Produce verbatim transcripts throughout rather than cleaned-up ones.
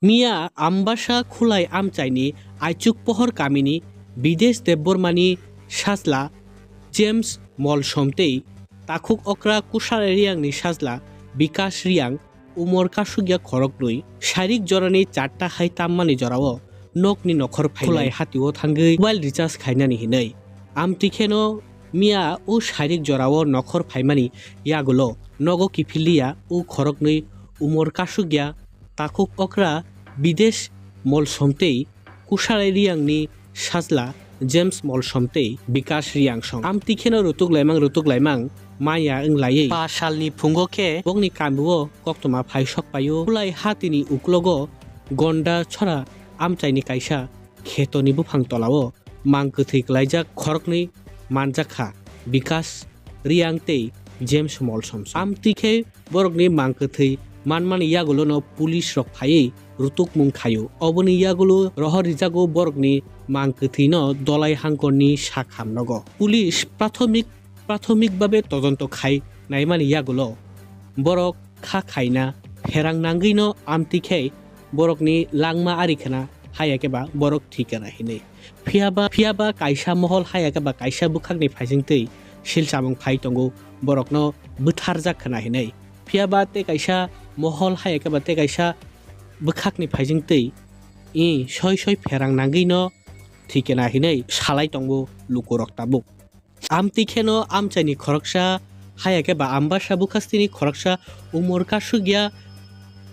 Miya Ambasa Khulai amchaini Aichuk Pohor kamini Bidesh Debbarmani sajla James Molsom tei takhuk okra Kusarai Riyangni sajla Bikash Riyang umor kasukya khoroknwi sairik jorani charta hai tammani jorao nokni nokhor phainai. Khulai hatio thangwi mobile recharge khainani hinwi. Amtwi kheno miya o sairik jorao nokhor phaimani yagulo nogo kiphilliya o khoroknwi umor kasukya takhuk okra Bidesh Molsom tei Kusarai Riyangni sajla James Molsom tei Bikash Riyang song. Amtwi kheno rutuk laimang rutuk laimang maya wng laiwi. Pa salni phungo khe bokni kamio koktwma phai sok paio. Khulai hatini uklogo Gonda Chora amchaini kaisa khetoni buphang tolao mang kwthwi klaijak khoroknwi manjak kha, Bikash Riyang tei James Molsom. Amtwi khe borokni mang kwthwi manmani yagulono police rok phaiwi rutukmung khaio. Oboni yagulo rohor rijago borokni mang kwthwino Dolai hangkorni sak hamnogo. Police prathomik, prathomik babe todonto khai naimani yagulo borok kha khaina pherang nangwino amtwi khe borokni langma ari khna haya khe ba borok thwi kana hinwi. Phiyaba, phiyaba kaisa mohol haya khe ba kaisa bwkhakni phaisingtwi silchamung phai tongo, borokno bwtharjak khna hinwi. Phiyaba tei kaisa mohol haya khe ba tei kaisa bwkhakni phaisingtwi i soi soi pherang nangwino thwi kana hinwi salai tongo lukurok tabuk. Amtwi kheno amchaini khoroksa haya khe ba Ambasa bwkhastini khoroksa umor kasukya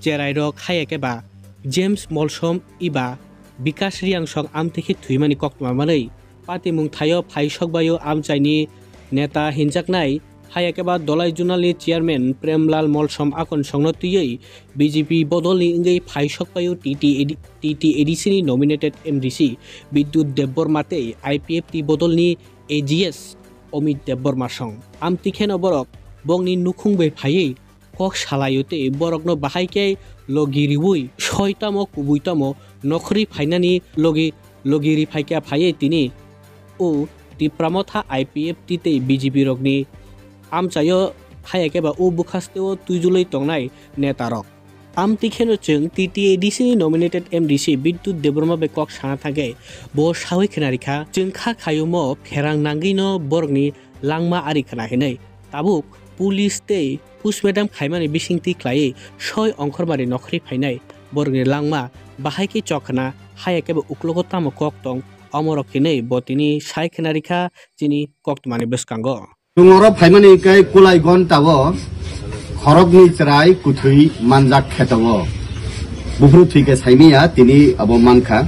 cherairok haya khe ba James Molsom iba Bikash Riyang song amtwi khe thwimani koktwma manwi patimung thaio phai sokbaio amchaini neta hinjaknai haya khe ba Dolai Zonalni chairman Premlal Molsom akon songno twiwi B J P bodolni wngwi phai sokbaio T T A D, T T A D C ni nominated M D C Bidyut Debbarma tei I P F T bodolni A G S Amit Debbarma song. Amtwi kheno borok bongni nukhung bai phaiwi kok salaio tei borokno bahai khe logi riwi soi tamo kubui tamo nokhorwi phainani logi, logi ri phaikha phaiwi tini o Tipra Motha I P F T tei B J P rokni amchaio haya khe ba o bwkhasteo twijlwi tongnai netarok. Amtwi kheno chwng T T A D C ni nominated M D C Bidyut Debbarma bai kok sana thangkhe bo sawi khna rikha, chwng kha khayumo pherang nangwino borokni langma ari khna hinwi. Tabuk police tei postmortem khaimani bisingtwi khlaiwi soi ongkhormani nokhorwi phainai borokni langma bahai khe chok khna haya khe bo uklogo tamo kok tong omorok hinwi bo tini sai khna rikha chini koktwmani bwskango. Chwng oro phaimani khe kulai gonta o khoroknwi chwrai kwthwi manjak kheto o. Buphuru thwi khe saimanya tini abo mankha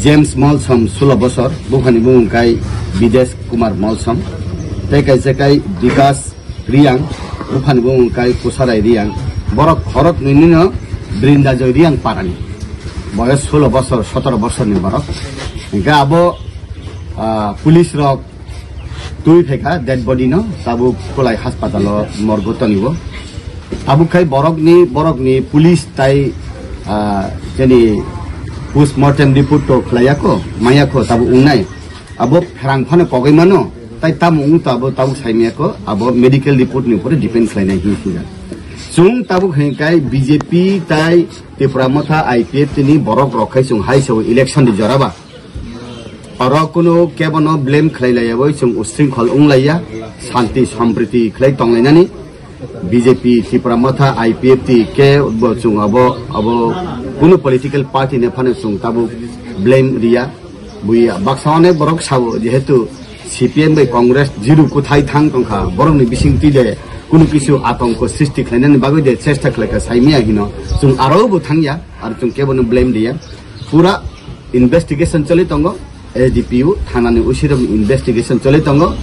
James Molsom sulo bosor, buphani bumung kai Bidesh Kumar Molsom, tei kaisa kai Bikas Riyang, buphani bumung kai Kusarai Riyang. Borok khoroknwini no Brindajoy Riyang parani. Boyos sulo bosor, sotoro bosorni borok. Hingkhe abo, ah, police rok twi phaikha dead body no, tabuk Kolai hospital o morgue o tonio. Tabuk khai borokni, borokni police tai, ah, jeni postmortem report to khlaiya kho, maya kho, tabuk wngnai. Abo pherang phano kogwi mano, tai tamo wng to abo tabuk saimaya kho, abo medical report ni upore depend khlainai hinwi swijak. Chwng tabuk hwnkhai B J P tai Tipra Motha I P F T ni borok rok khai chwng hai sao election di joraba. Oro kunu kebono blame khlai laiyawi chwng usringkhol wng laiya, santi sampriti khlai tong lainani. B J P, Tipra Motha, I P F T khe bo chwng abo, abo kunu political party ni phano chwng tabuk blame riya. Buya baksa onek borok sao, jehetu C P M bai Congress jiru kwthai thang tongkha, borokni bisingtwi de kunu kisu atongko srishti khlainani bagwi de chesta khlaikha saimaya hino, chwng aro bo thangya, aro chwng kebono blame riya. Pura investigation choli tongo, S D P O thanani usirok investigation choli tongo,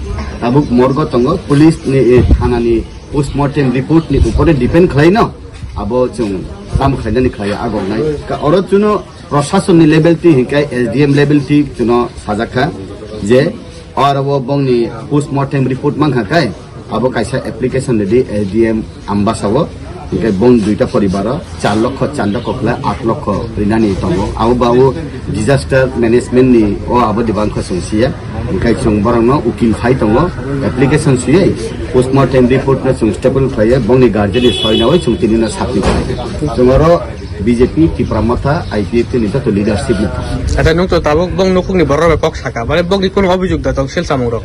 tabuk morgue tongo, police ni, eh, thanani postmortem report ni upore depend khlaino, abo chwng tamo khlainani khlaiya agoknai. Ka oro chuno proshasonni level ti hinkai S D M level ti chuno sajakha je oro bo bongni postmortem report mankha kai, abo kaisa application ridi S D M Ambasa o, hingke bong duita poribar o char lokho chanda kokla aat lokho rinani tongo. Abo ba o disaster management ni o abo diba wngkha chwng siya. Hingke chwng borok no ukil phai tongo, application suyai postmortem report no chwng staple khlaiya, bongni guardian ni soi nawi chwng tini no submit khlaiya. Chwng oro B J P, Tipra Motha, I P F T ni joto leadership ni. Acha, nwng to tabuk bong nukhungni borok bai kok saka, mane bongni kuno obijog da tong sil samung rok?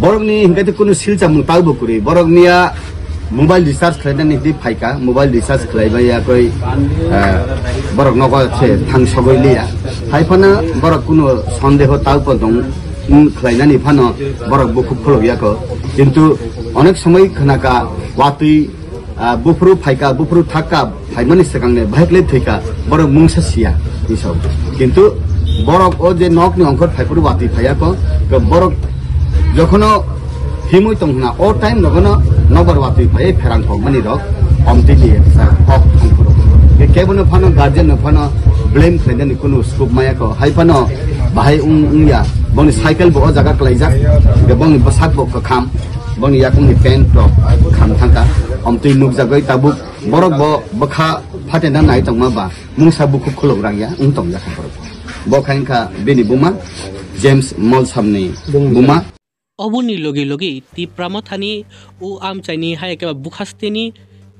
Borokni hinkhe to kuno sil samung tabo kwrwi. Borok niya mobile recharge khlainani hwnwi phaika, mobile recharge khlaibai yakoi, eh, borok nogo se thang sogoi liya. Hai phano borok kuno sondeho tabo tong, mm, khlainani phano borok bukhuk khulok yako. Kintu onek somoi khnaka watwi, ah, buphuru phaika, buphuru thakka, phaimani swkangni bahai khlai thwika, borok mungsa siya, hisab. Kintu borok o je nokni ongkhor phaiphuru watwi phaiya ko, to borok jokhono himwi tong hwna, o time nogono nokbar watwi phaiwi pherang kokmani rok, omtwi di sa kok thangphuru. Ke kebono phano guardian no phano blame khlainani kunu scope maya ko, hai phano bahai wng, wngya, boni cycle bo o jaga klaijak, ke boni bwsak bo kwkham. Boni yakungni pant rok kham thangkha. Omtwi nukjagwi tabuk borok bo bwkha phatena nai tongma ba mungsa bukhuk khulok rangya wng tongjakha borok. Bo kha wngkha bini buma James Molsomni buma. Oboni logi logi Tipra Mothani o amchaini hai khe ba bukhasteni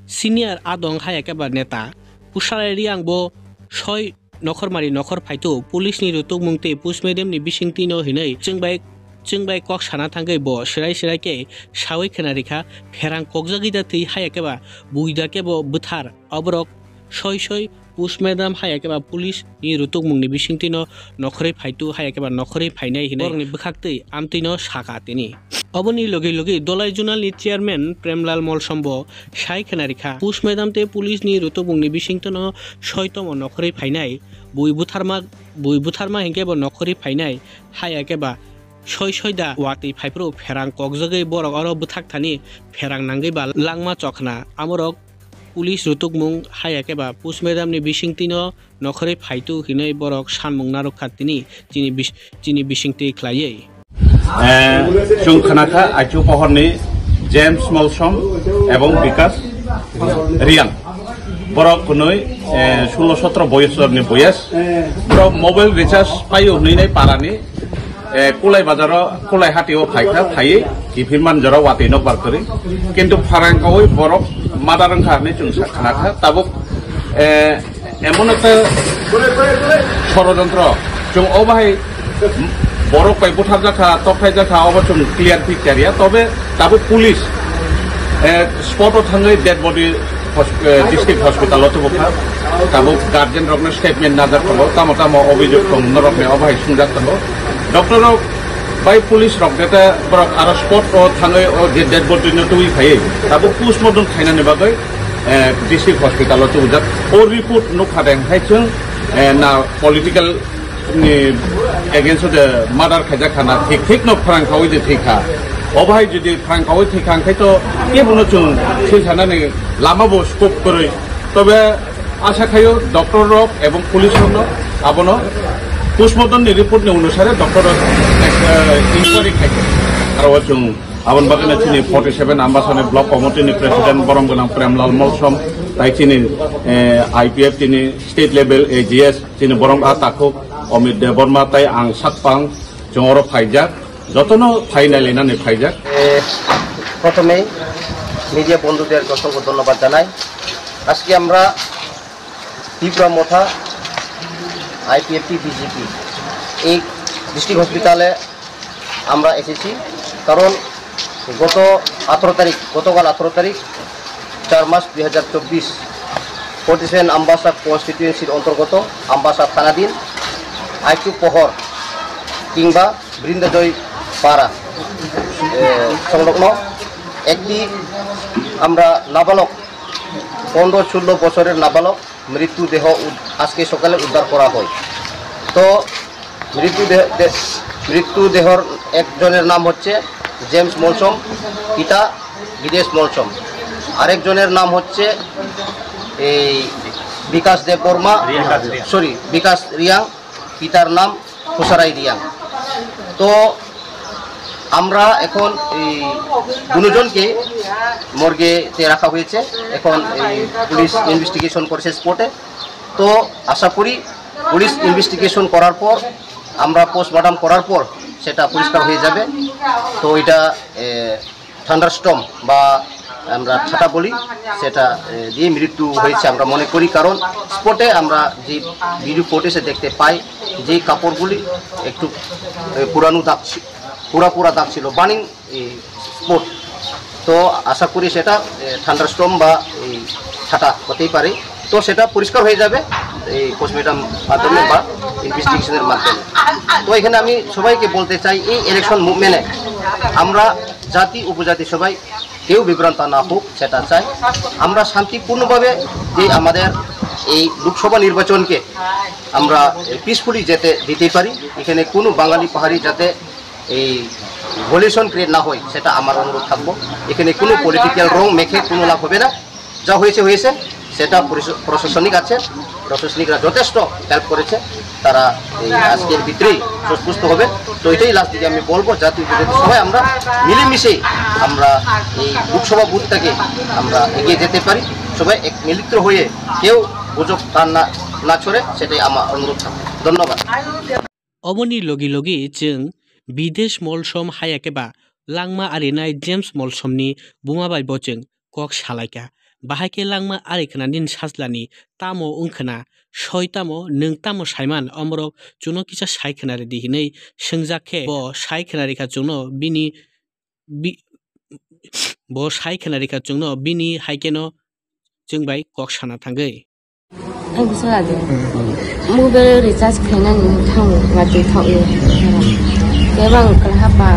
senior adong hai khe ba neta Kusalai Riang bo soi nokhormari nokhor phaitu, police ni rutukmung tei postmortem ni bisingtwi no hinwi chwngbai, chwngbai kok sana thangwi bo swrai swrai khe sawi khna rikha, pherang kokjagwi da twi haya khe ba buida khe bo bwthar, oborok soi soi postmortem haya khe ba police ni rutukmung ni bisingtwi no nokhorwi phaitu, haya khe ba nokhorwi phainai hinwi borokni bwkhak twi amtwi no saka tini. Oboni logi logi Dolai Zonal ni chairman Premlal Molsom bo sai khna rikha, postmortem tei police ni rutukmung ni bisingtwi no soitomo nokhorwi phainai, bui butharma, bui butharma hinkhe bo nokhorwi phainai, haya khe ba soi soi da watwi phaiphuru pherang kokjagwi borok oro bwthak thani pherang nangwi ba langma chokna. Amorok police rutukmung haya khe ba postmortem ni bisingtwi no nokhorwi phaitu hinwi borok sanmung narwkha tini chini bis-, chini bisingtwi khlaiwi. Eh, chwng khna kha Aichu pohorni James Molsom ebong Bikas Riang. Borok kwnwi, eh, sulo sotro boyosni boyes. Borok mobile recharge paio hwnwi nai parani, eh, Kulai bazaro, Kulai hatio phaikha, phaiwi kiphilman jora watwi nokbar kwrwi. Kintu pharang kawi borok murder wngkha hwnwi chwng sa-, khna kha. Tabuk, eh, Emon ekta sorojontro, chwng o bahai borok bai butharjakha, tokthaijakha, obo chwng clear picture ya. Tobe tabuk police, eh, spot o thangwi dead body hos-, eh, district hospital o tubukha. Tabuk guardian rokno statement najak tongo, tamo tamo obijog tong norokni o bahai sungjak tongo. Doctor rok bai police rok jete borok aro spot o thangwi o je dead body no tubui phaiwi tabuk postmortem khainani bagwi eh, district hospital o tubujak. O report nukha de, hai chwng, eh, na political ni against o de murder khaijak kha na, thik thik no phrang khawi de thik kha. O bahai jodi phrang khawi thik kha, khai to kebono chwng thil sanani lama bo scope kwrwi. Tobe asa khayo doctor rok ebong police rok no abono postmortem ni report ni onusare doctor rok, eh, inquiry khai. Aro chwng Aboni bagwi no chini forty seven Ambasani Block Committee ni President borom gwnang Premlal Molsom, tai chini, eh, I P F T ni state level A G S, chini borom a takhuk Amit Debbarma tai ang sakpang chwng oro phaijak, jotono phai nailainani phaijak. এ, প্রথমেই মিডিয়া বন্ধুদেরকে অসংখ্য ধন্যবাদ জানাই। আজকে আমরা ত্রিপুরা মথা, IPFT, BJP এই ডিস্ট্রিক্ট হসপিটালে আমরা এসেছি, কারণ গত আঠারো তারিখ, গতকাল আঠারো তারিখ, চার মাস দুই হাজার চব্বিশ, ফর্টি সেভেন আমবাসা কনস্টিটিউয়েন্সির অন্তর্গত আমবাসা থানাধীন আইচু পহর কিংবা বৃন্দাজয় পাড়া, এ, সংলগ্ন একটি আমরা নাবালক, পনেরো ষোলো বছরের নাবালক মৃত্যুদেহ উদ-, আজকে সকালে উদ্ধার করা হয়। তো মৃত্যু দে-, দে-, মৃত্যুদেহর একজনের নাম হচ্ছে জেমস মলসম, পিতা বিদেশ মলসম। আরেকজনের নাম হচ্ছে এই বিকাশ দেববর্মা, বিকাশ রিয়াং। সরি, বিকাশ রিয়াং, পিতার নাম খুসারাই রিয়াং। তো আমরা এখন এই দুজনকে মর্গেতে রাখা হয়েছে। এখন এই পুলিশ ইনভেস্টিগেশন করছে স্পটে। তো আশা করি পুলিশ ইনভেস্টিগেশন করার পর আমরা পোস্টমর্টম করার পর সেটা পরিষ্কার হয়ে যাবে। তো এটা, এ, থান্ডারস্টর্ম বা আমরা ঠাটা বলি, সেটা, এ, দিয়ে মৃত্যু হয়েছে আমরা মনে করি, কারণ স্পটে আমরা যে ভিডিও ফুটেজে দেখতে পাই যে কাপড়গুলি একটু, এ, পুরানো দাগ ছি-, পুরা পুরা দাগ ছিল, বার্নিং, এই, স্পট। তো আশা করি সেটা, এ, থান্ডারস্টর্ম বা এই ঠাটা হতেই পারে। তো সেটা পরিষ্কার হয়ে যাবে এই পোস্টমর্টম মাধ্যমে বা ইনভেস্টিগেশনের মাধ্যমে। তো এখানে আমি সবাইকে বলতে চাই, এই ইলেকশন মুভমেন্টে আমরা জাতি উপজাতি সবাই কেউ বিভ্রান্ত না হোক, সেটা চাই। আমরা শান্তিপূর্ণভাবে যে আমাদের এই লোকসভা নির্বাচনকে আমরা পিসফুলি যেতে দিতে পারি, এখানে কোনো বাঙালি পাহাড়ি যাতে এই ভলিউশন ক্রিয়েট না হয়, সেটা আমার অনুরোধ থাকবো। এখানে কোনো পলিটিক্যাল রং মেখে কোনো লাভ হবে না। যা হয়েছে হয়েছে, সেটা পরিশ-, প্রশাসনিক আছে, প্রশাসনিকরা যথেষ্ট হেল্প করেছে, তারা এই আজকের ভিতরেই সুস্থ হবে। তো এটাই লাস্ট দিকে আমি বলবো, জাতীয় বিরোধী সবাই আমরা মিলেমিশে আমরা এই লোকসভা বুথটাকে আমরা এগিয়ে যেতে পারি। সবাই এক মিলিত হয়ে কেউ গুজব তার না, না ছড়ে, সেটাই আমার অনুরোধ থাকবে। ধন্যবাদ। Oboni logi logi chwng Bidesh Molsom haya khe ba langma arinai James Molsomni buma bai bo chwng kok salaikha. Bahai khe langma ari khna nini sajlani tamo wng khna, soi tamo, nwng tamo saiman, omorok chwngno kisa sai khna ridi hinwi swngjak khe bo sai khna rikha chwngno bini bi-, bo sai khna rikha chwngno bini hai kheno chwng bai kok sana thangwi. Ang bisa lagi. Mobile recharge khainani thang watwi thok ni. Kebang kelhapa.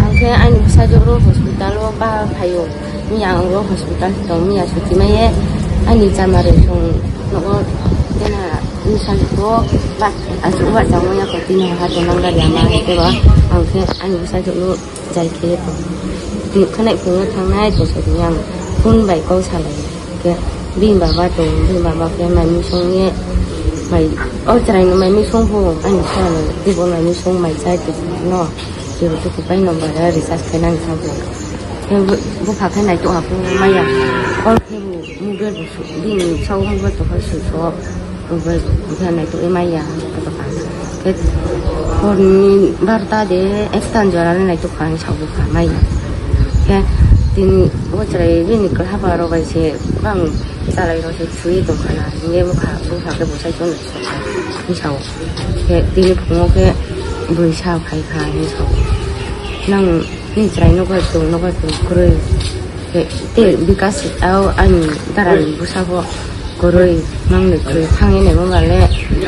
Ang khe ani bwsajwk ro hospital o bahal phaio. Miya ang ro hospital tong miya suti maiye. Ani chamari song nogo tena ni sanjwk o ba aswk wa changmani ako tini ha tonang gari ama kebo ang khe ani bwsajwk no jai khe tong. Tini khwnai phungo thangnai bwsajwk ni ang phone bai kok salai. Khe bini baba tong, bini baba khe mai misong ye, mai, o chwraino mai misong pho, ani phone, teibo mai misong mai chai no, teibo chukupai number recharge khainani thangkhe. Khe bupha khe naitok ha pho maya, call khe bo mobile bo su, bini sao mobile tongkha switch off, mobile bo khe naitok maya. Khe horni barta de ekta jora nai tok kha, ang sago kha mai. Khe tini o chwrai bini kwlhapa rok bai se bang chalai rok se sui tong kha na, hinwi bwkha, bwkha khe bwsai chwng sao. Khe tini phungo khe bwrwi sa phai kha hinwi sao. Nang ni chwrai nokha chwng, nokha chwng kwrwi. Tei, tei Bikas, au ani darani bwsabo kwrwi mangni kwrwi thangwi naima bale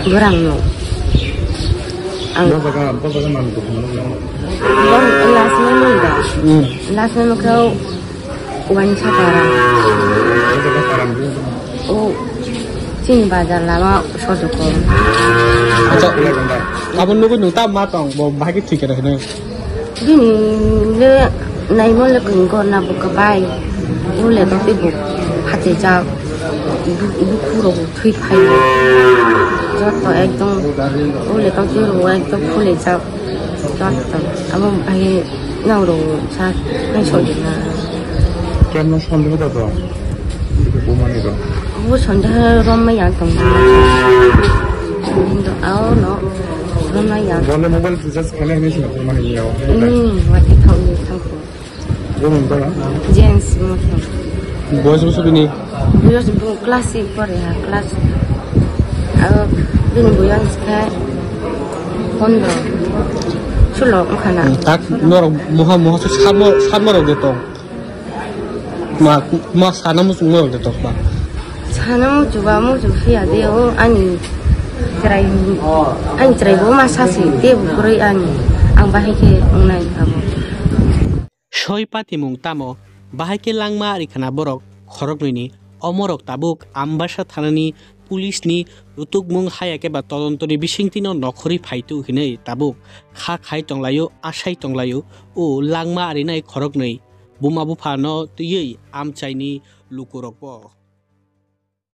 bwrangno. Ang bo jaga, bo jaga nang buphang nukya. Bang last memo da. Hmm. Last memo khe wainsa para. Bo jaga para nukya. O chini bazar lama sodoko. Acha, abo nugwi nung ta ma tong, bo bahai khe thwi khe rw hinwi. Bini le naimole kung gorna bo kwbai. Bo le tei bo phatijak. Bu, bukhu rok bo thwi phai. Joto ekdom bo le tei rok ekdom phulijak. Joto abo hai nang rok sa nai sojina. Kemno sondeho da to? Bumani to. Bo sondeho romma yang tong. Indo ao no romma yang. Bole mobile recharge khainai hinwi swnam mani yao. Hmm, wati thok ni thangko. Bo mung bala? James mo thang. Boys bo subini? Boys bo class eight pore ha, class. Abo bini boyang skha pondro. Sulo khana. Tak norok moha moha su samo samo rok de tong. Ma, ma sana muchung mo de tokma. Sana muchung ba muchung phiya de o ani chwrai, ani chwrai bo ma sasi de bo kwrwi ani. Ang bahai khe wngnai abo. Soi patimung tamo bahai khe langma ari khna borok khoroknwini omorok tabuk Ambasa thanani police ni rutukmung haya khe ba todontoni bisingtwi no nokhorwi phaitu hinwi tabuk kha khai tonglaio, asai tonglaio o langma arinai khoroknwi. Buma buphano twiwi amchaini lukurokbo.